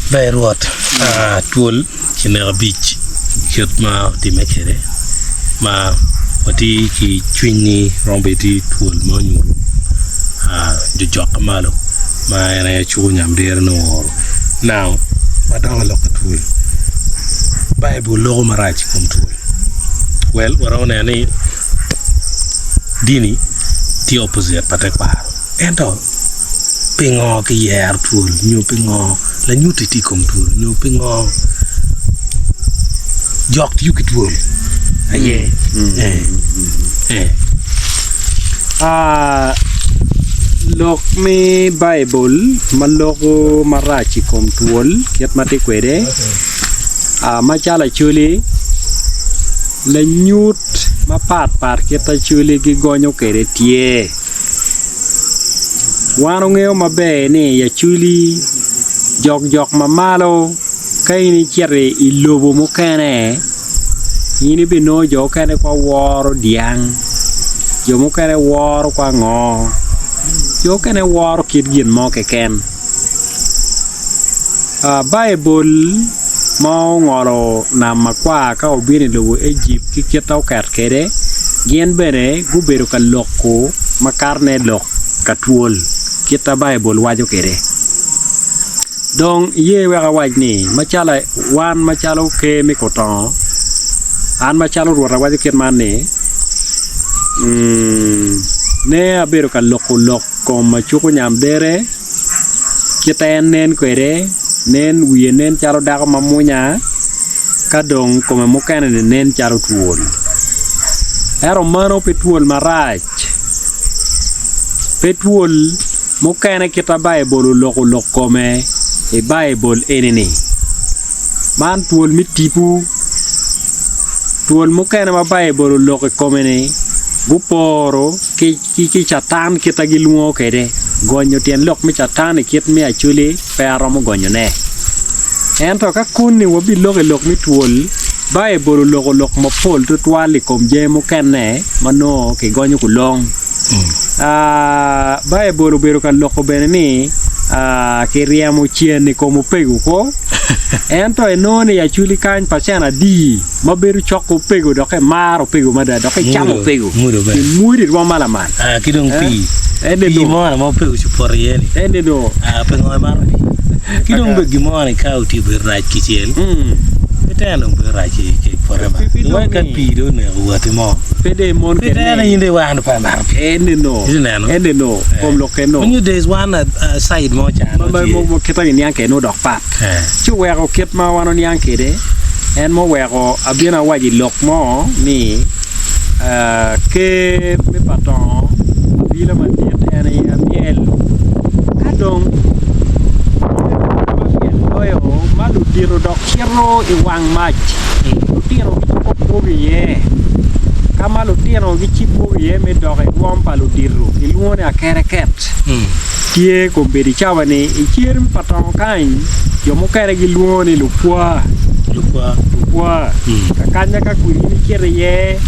Ber Rwot, twol kineko abic kit ma otimme kwede ma watye ki cwiny ni romo bedo tye twol ma onyuto jo jokke malo ma en aye cuko nyamdiro ni ooro. Now wadok i lok pa twol, Baibul loko marac i kom twol. Well waromo neno ni dini tye opposite pa tekwaro ento Pingo kiyero twol nyo pingo lanyut-ti tye i kom twol nyo pingo jok tiyo ki twol aye? Lok me Baibul ma loko marac i kom twol kit ma tye kwede macalo acholi lanyut mapat pat kit acholi gigonyo kwede tye. Wan wangeyo maber ni i Acholi jok jok ma malo ka in icito i lobo mukene in ibinongo jo mukene kwa woro dyang, jo mukene woro kwa ngo, jo mukene woro kit gin mo keken. Baibul ma ongolo Nam Makwar ka obino i lobo Ejipt ki kit ma oket kwede, gin bene gubedo ka loko makatone lok ka twol kit ma Baibul waco kwede. Dong iye wek awac ni, macalo wan macalo ker me Kotongo, an macalo Rwot awaco kit man ni, ne abedo ka loko lok kom ma cuko nyamdere, Kite en nen kwede, nen wiye nen calo dako ma munya, ka dong kome mukene-ni nen calo twol. Ento meno pe twol marac, pe twol mukene kit ma Baibul oloko lok kome i Baibul eni-ni. Man twol me tipo, twol mukene ma Baibul oloko i kome-ni guporo ki. Ki Catan kit a gilwongo kwede. Gonyo tyen lok me Catan i kit me Acholi pe aromo gonyone. Ento ka koni wabiloko i lok me twol, Baibul oloko lok mapol tutwal i kom jami mukene ma nongo kigonyo kulong. Baibul obedo ka loko bene ni kiryemo cen i kom opego ko. Ento inongo ni i Acholi kany pacen adi ma bedo cok ki opego dok emaro opego mada dok ecamo opego imwodo i rwom ma lamal. Ah, ki dong pii. Pii mo ma opego ci opoto iye ni. Ene do. Ah, pingo imato pii? Ki dong bed gin mo ni ka otye bedo rac kicel, pe tene dong bedo rac ki pote ba. Dong ka pii dong oneko watti mo. Pe dong imon kene. Pe tene in dong iwano pe imato pii. Ene no. Iti neno? Ene no. Kom lok keno. Onyo there is one side mo ca no tye. Kite giniang kene odok pat. Ci oweko kit ma wan oniang kwede, en ma oweko abino awaco i lok mo ni, Ker me pa tongo abila madit en aye amyel. Ka dong amyel loyo ma ludito dok cito i wang mac, lutino giciko kwogo iye. Ka ma lutino giciko iye me dok i rwom pa ludito kilwongo ni akereket. Tye kombeddi cawa ni i cer me pa tongo kany jo mukene gilwongo ni lupwa. Lupwa. Lupwa. Kakanya ka kwiri in icito iye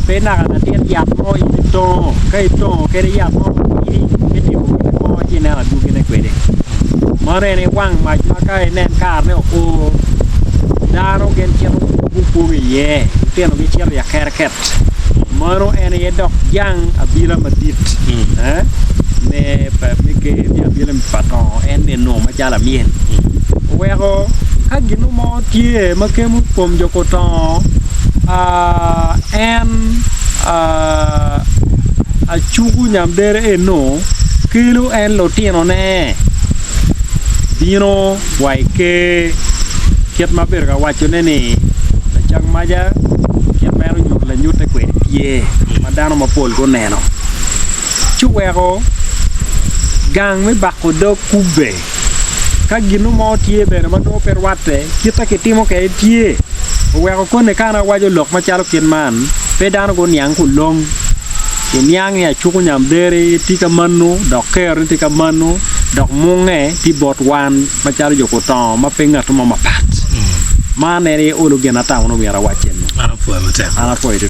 pe naka latin yat mo in itongo ka itongo kede yat mo matidi me timo gin mo ci ineno adwogine kwede. Mano en aye wang mac ma ka inen karene oo dano gin cito gukwogo iye lutino gicito i akereket. Mano en aye dok jang abila madit me ker me abila pa tongo en nino macalo amyel. Oweko ka gin mo tye ma kemo kom jo kutongo en acuku nyamdere eno kelo en lutinone bino wa i ker kit ma abedo ka wacone ni lacang maca kit ma en onyuto lanyutte kwede tye ma dano mapol guneno ci oweko gang me bako dog kubbe ka gin mo tye bene ma nongo pe rwatte kit ma kitimo kwede tye oweko kone ka an awaco lok macalo kit man pe dano guniang kulong. Iniang ni acuku nyamderi tye ka mano dok keroni tye ka mano dok munge tye bot wan macalo jo kutongo ma pe ngat mo mapat. Man en aye olo gin atamo ni myero awac eno. An apwoyo matek. An apwoyo tutwal.